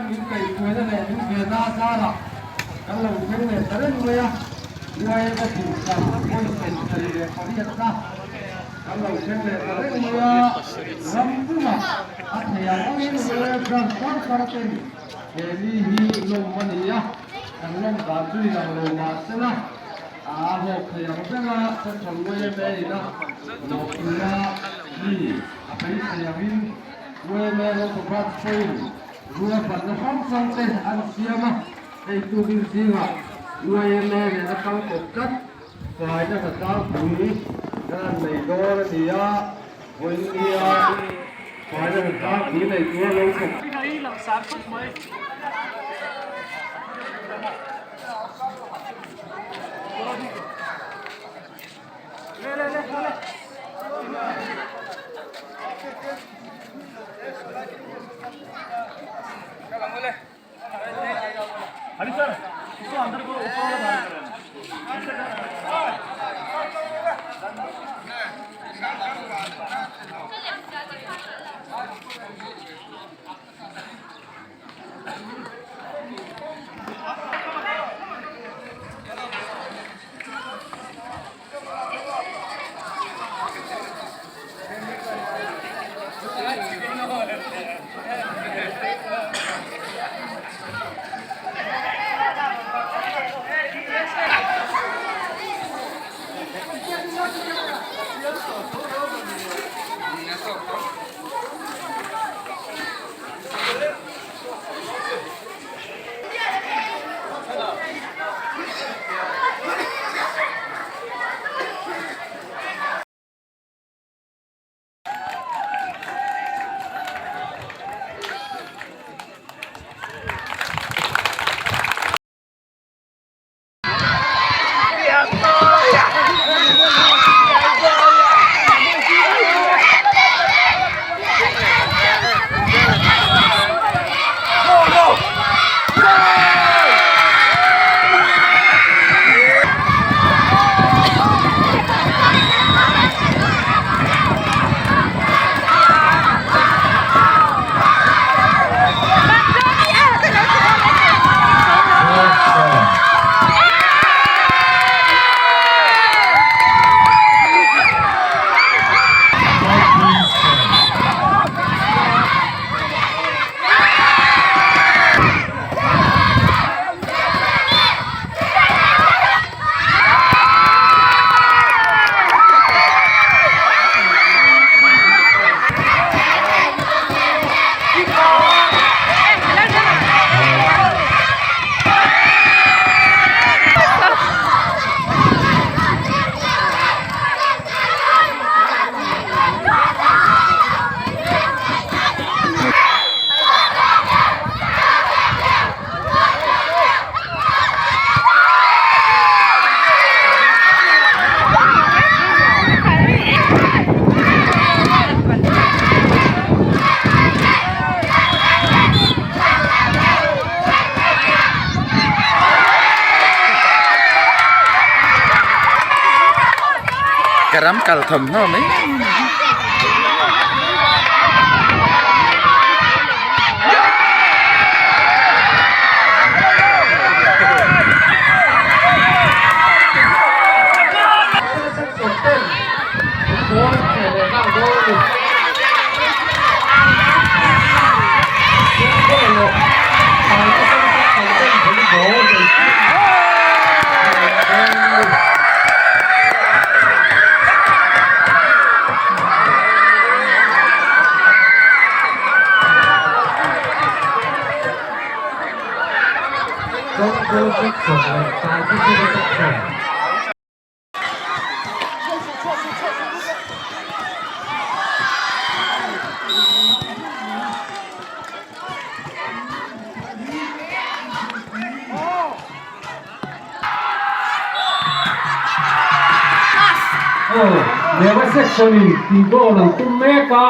Min kaihhruaina leh min venna azarah kan lo thleng leh ta reng mai a, UIM-a duhsak vawi 78 na kan lo thleng leh ta reng mai a, ram pumah a thei ang angin UIM branch hrang hrang ten he mi hi lawm a ni a, kan lawm dan chu inang lo mah sela a hlawk thei ang bera Central YMA ina lawm tura mi a beisei angin YMA local branch pawhin Ruahmanna hrang hrang te an siam a, hei tukin zingah YMA nen a kal kawp tlat, faina hna tlangpui kan han nei dawn a ni a, vawiin nia faina hna tlangpui nei tura lo thawk. Ka ram kal thawmhnaw mai. Neva section in tih goal an tum mek a.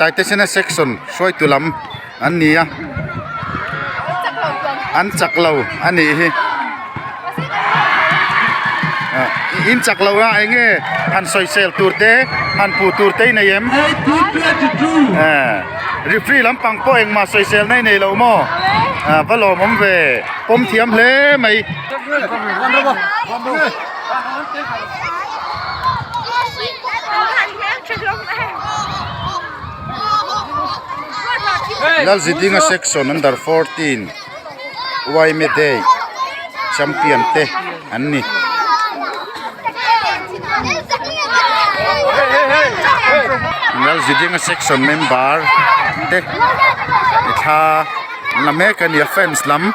Taitesena section hruaitu lam an ni a an chak lo a nih hi in chak lo a eng nge han sawisel tur te han puh tur te i nei em referee lampang pawh engmah sawisel na i nei lo maw va lawmawm ve pawm thiam hle mai. Lalzidinga section under 14 Yma Day champion te an ni. Lalzidinga section member te thla an la mek a ni a fans lam.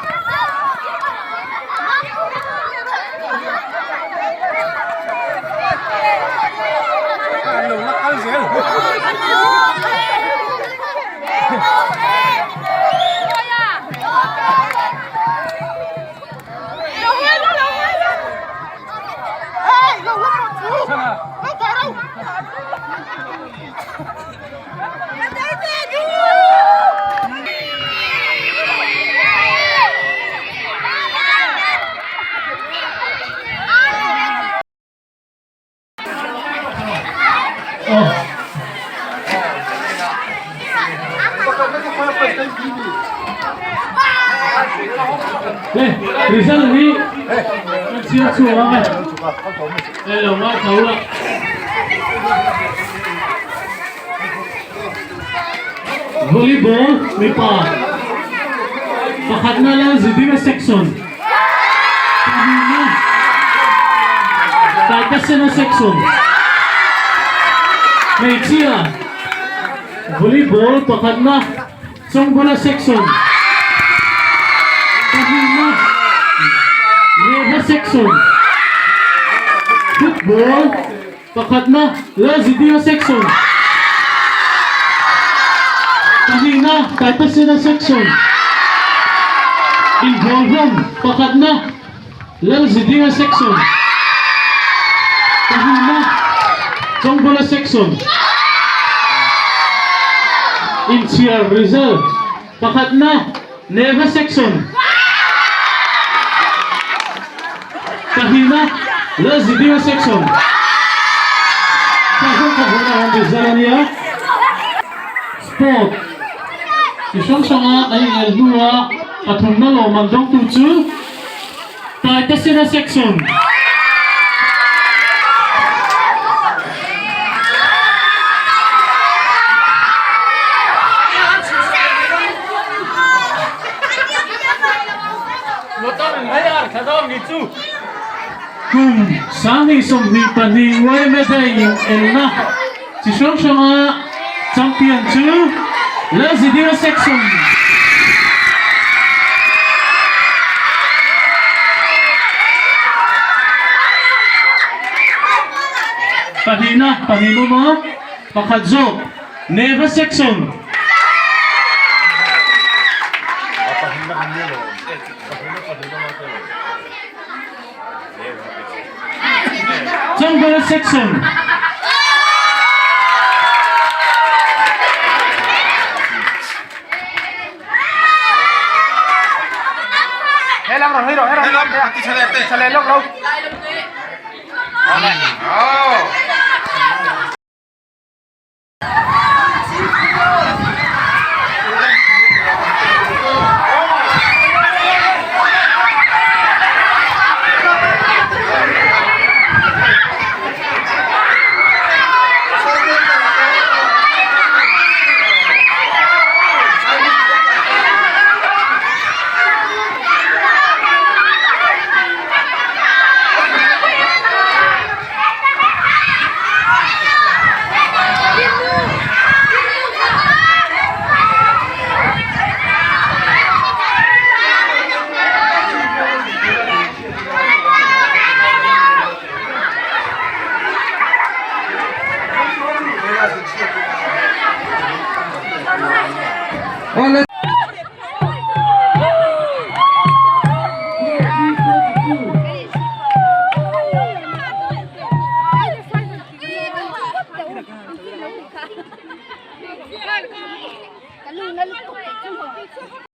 Result hi kan chhiar chhuak ang e. Hei lo ngai tho la. Volleyball mipa pakhatna Lalzidinga section pahnihna Taitasena section hmeichhia volleyball pakhatna Chawngbola section pahnihna Reva section football Pakhatna, Lalzidinga Section. Pahnihna, Taipasena Section. Inbualhlawm, Pakhatna, Lalzidinga Section. Pahnihna, Chawngbola Section. Inchhiar Result, Pakhatna, Neva Section. Pahnihna, Lalzidinga Section. Hei zawng kha vawiin a rawn result a nia. Sport chi hrang hranga an inel hnua pathumna lawmman dawngtu chu Taitasena Section. Kum 2022 YMA Day in elna chi hrang hranga champion chu Lalzidira Section. Pahnihna pahnih awm a, pakhat zawk Neva Section. Jungle Section. Ka lung na lutuk chu maw.